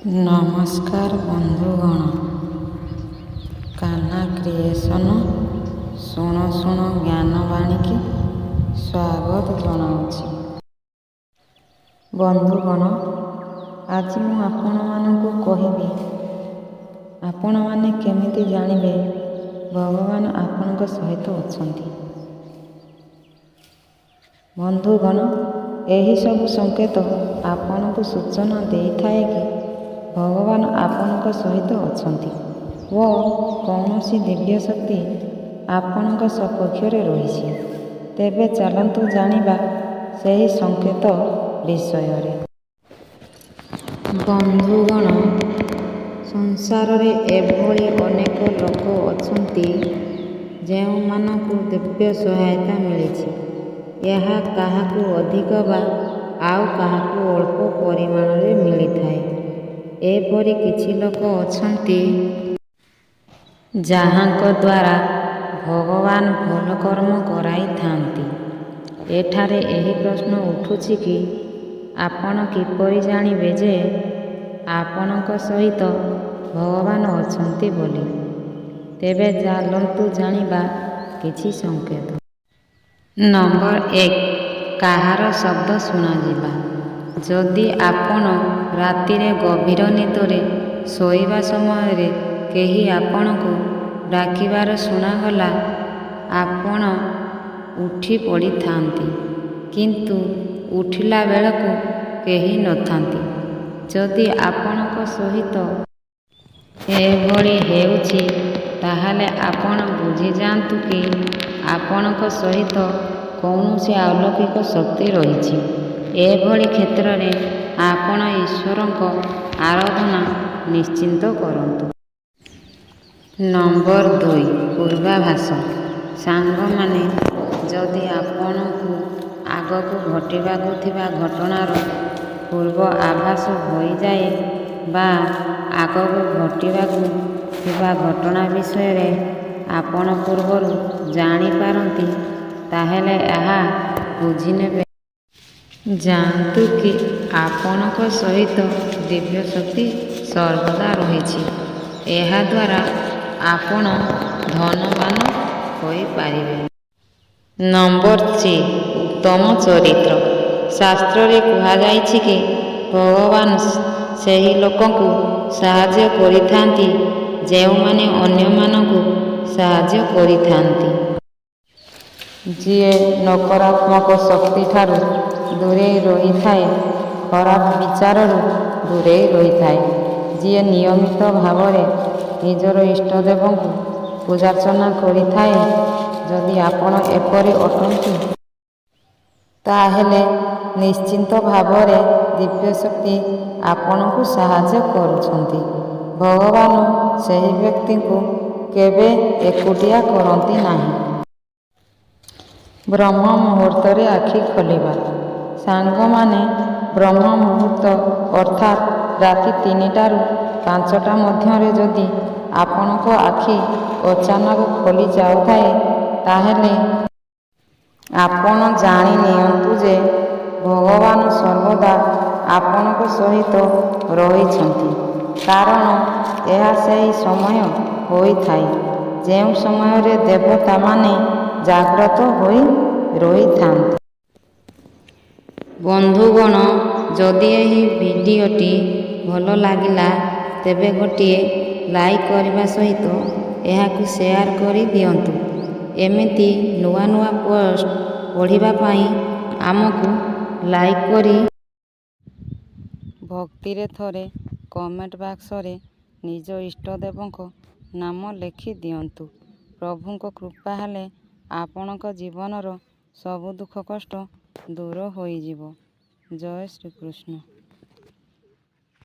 ନମସ୍କାର ବନ୍ଧୁଗଣ, କାହ୍ନା କ୍ରିଏସନ ଶୁଣ ଶୁଣ ଜ୍ଞାନବାଣୀକି ସ୍ୱାଗତ ଜଣାଉଛି। ବନ୍ଧୁଗଣ, ଆଜି ମୁଁ ଆପଣମାନଙ୍କୁ କହିବି ଆପଣମାନେ କେମିତି ଜାଣିବେ ଭଗବାନ ଆପଣଙ୍କ ସହିତ ଅଛନ୍ତି। ବନ୍ଧୁଗଣ, ଏହିସବୁ ସଂକେତ ଆପଣଙ୍କୁ ସୂଚନା ଦେଇଥାଏ କି ଭଗବାନ ଆପଣଙ୍କ ସହିତ ଅଛନ୍ତି ଓ କୌଣସି ଦିବ୍ୟ ଶକ୍ତି ଆପଣଙ୍କ ସପକ୍ଷରେ ରହିଛି। ତେବେ ଚାଲନ୍ତୁ ଜାଣିବା ସେହି ସଂକେତ ବିଷୟରେ। ବନ୍ଧୁଗଣ, ସଂସାରରେ ଏଭଳି ଅନେକ ଲୋକ ଅଛନ୍ତି ଯେଉଁମାନଙ୍କୁ ଦିବ୍ୟ ସହାୟତା ମିଳିଛି। ଏହା କାହାକୁ ଅଧିକ ବା ଆଉ କାହାକୁ ଅଳ୍ପ ପରିମାଣରେ ମିଳିଥାଏ। ଏପରି କିଛି ଲୋକ ଅଛନ୍ତି ଯାହାଙ୍କ ଦ୍ୱାରା ଭଗବାନ ଭଲ କର୍ମ କରାଇଥାନ୍ତି। ଏଠାରେ ଏହି ପ୍ରଶ୍ନ ଉଠୁଛି କି ଆପଣ କିପରି ଜାଣିବେ ଯେ ଆପଣଙ୍କ ସହିତ ଭଗବାନ ଅଛନ୍ତି ବୋଲି। ତେବେ ଚାଲନ୍ତୁ ଜାଣିବା କିଛି ସଂକେତ। ନମ୍ବର 1, କାହାର ଶବ୍ଦ ଶୁଣାଯିବା। ଯଦି ଆପଣ ରାତିରେ ଗଭୀର ନିଦରେ ଶୋଇବା ସମୟରେ କେହି ଆପଣଙ୍କୁ ଡାକିବାର ଶୁଣାଗଲା, ଆପଣ ଉଠି ପଡ଼ିଥାନ୍ତି, କିନ୍ତୁ ଉଠିଲା ବେଳକୁ କେହି ନଥାନ୍ତି। ଯଦି ଆପଣଙ୍କ ସହିତ ଏଭଳି ହେଉଛି, ତାହେଲେ ଆପଣ ବୁଝିଯାଆନ୍ତୁ କି ଆପଣଙ୍କ ସହିତ କୌଣସି ଅଲୌକିକ ଶକ୍ତି ରହିଛି। ଏଭଳି କ୍ଷେତ୍ରରେ ଆପଣ ଈଶ୍ୱରଙ୍କ ଆରାଧନା ନିଶ୍ଚିତ କରନ୍ତୁ। ନମ୍ବର 2, ପୂର୍ବାଭାସ। ସାଙ୍ଗମାନେ, ଯଦି ଆପଣଙ୍କୁ ଆଗକୁ ଘଟିବାକୁ ଥିବା ଘଟଣାର ପୂର୍ବ ଆଭାସ ହୋଇଯାଏ ବା ଆଗକୁ ଘଟିବାକୁ ଥିବା ଘଟଣା ବିଷୟରେ ଆପଣ ପୂର୍ବରୁ ଜାଣିପାରନ୍ତି, ତାହେଲେ ଏହା ବୁଝିନେବେ ଯାଆନ୍ତୁ କି ଆପଣଙ୍କ ସହିତ ଦିବ୍ୟ ଶକ୍ତି ସର୍ବଦା ରହିଛି। ଏହାଦ୍ୱାରା ଆପଣ ଧନବାନ ହୋଇପାରିବେ। ନମ୍ବର 3, ଉତ୍ତମ ଚରିତ୍ର। ଶାସ୍ତ୍ରରେ କୁହାଯାଇଛି କି ଭଗବାନ ସେହି ଲୋକଙ୍କୁ ସାହାଯ୍ୟ କରିଥାନ୍ତି ଯେଉଁମାନେ ଅନ୍ୟମାନଙ୍କୁ ସାହାଯ୍ୟ କରିଥାନ୍ତି। ଯିଏ ନକାରାତ୍ମକ ଶକ୍ତିଠାରୁ ଦୂରେଇ ରହିଥାଏ, ଖରାପ ବିଚାରରୁ ଦୂରେଇ ରହିଥାଏ, ଯିଏ ନିୟମିତ ଭାବରେ ନିଜର ଇଷ୍ଟଦେବଙ୍କୁ ପୂଜାର୍ଚ୍ଚନା କରିଥାଏ, ଯଦି ଆପଣ ଏପରି ଅଟନ୍ତି, ତାହେଲେ ନିଶ୍ଚିତ ଭାବରେ ଦିବ୍ୟ ଶକ୍ତି ଆପଣଙ୍କୁ ସାହାଯ୍ୟ କରୁଛନ୍ତି। ଭଗବାନ ସେହି ବ୍ୟକ୍ତିଙ୍କୁ କେବେ ଏକୁଟିଆ କରନ୍ତି ନାହିଁ। ବ୍ରହ୍ମ ମୁହୂର୍ତ୍ତରେ ଆଖି ଖୋଲିବା। ସାଙ୍ଗମାନେ, ବ୍ରହ୍ମ ମୁହୂର୍ତ୍ତ ଅର୍ଥାତ୍ ରାତି 3ଟାରୁ 5ଟା ମଧ୍ୟରେ ଯଦି ଆପଣଙ୍କ ଆଖି ଅଚାନକ ଖୋଲି ଯାଉଥାଏ, ତାହେଲେ ଆପଣ ଜାଣି ନିଅନ୍ତୁ ଯେ ଭଗବାନ ସର୍ବଦା ଆପଣଙ୍କ ସହିତ ରହିଛନ୍ତି, କାରଣ ଏହା ସେହି ସମୟ ହୋଇଥାଏ ଯେଉଁ ସମୟରେ ଦେବତାମାନେ ଜାଗ୍ରତ ହୋଇ ରହିଥାନ୍ତି। ବନ୍ଧୁଗଣ, ଯଦି ଏହି ଭିଡିଓଟି ଭଲ ଲାଗିଲା ତେବେ ଗୋଟିଏ ଲାଇକ କରିବା ସହିତ ଏହାକୁ ସେୟାର କରି ଦିଅନ୍ତୁ। ଏମିତି ନୂଆ ନୂଆ ପୋଷ୍ଟ ପଢିବା ପାଇଁ ଆମକୁ ଲାଇକ କରି ଭକ୍ତିରେ ଥରେ କମେଣ୍ଟ ବାକ୍ସରେ ନିଜ ଇଷ୍ଟଦେବଙ୍କ ନାମ ଲେଖି ଦିଅନ୍ତୁ। ପ୍ରଭୁଙ୍କ କୃପା ହେଲେ ଆପଣଙ୍କ ଜୀବନର ସବୁ ଦୁଃଖ କଷ୍ଟ ଦୂର ହୋଇଯିବ। ଜୟ ଶ୍ରୀକୃଷ୍ଣ।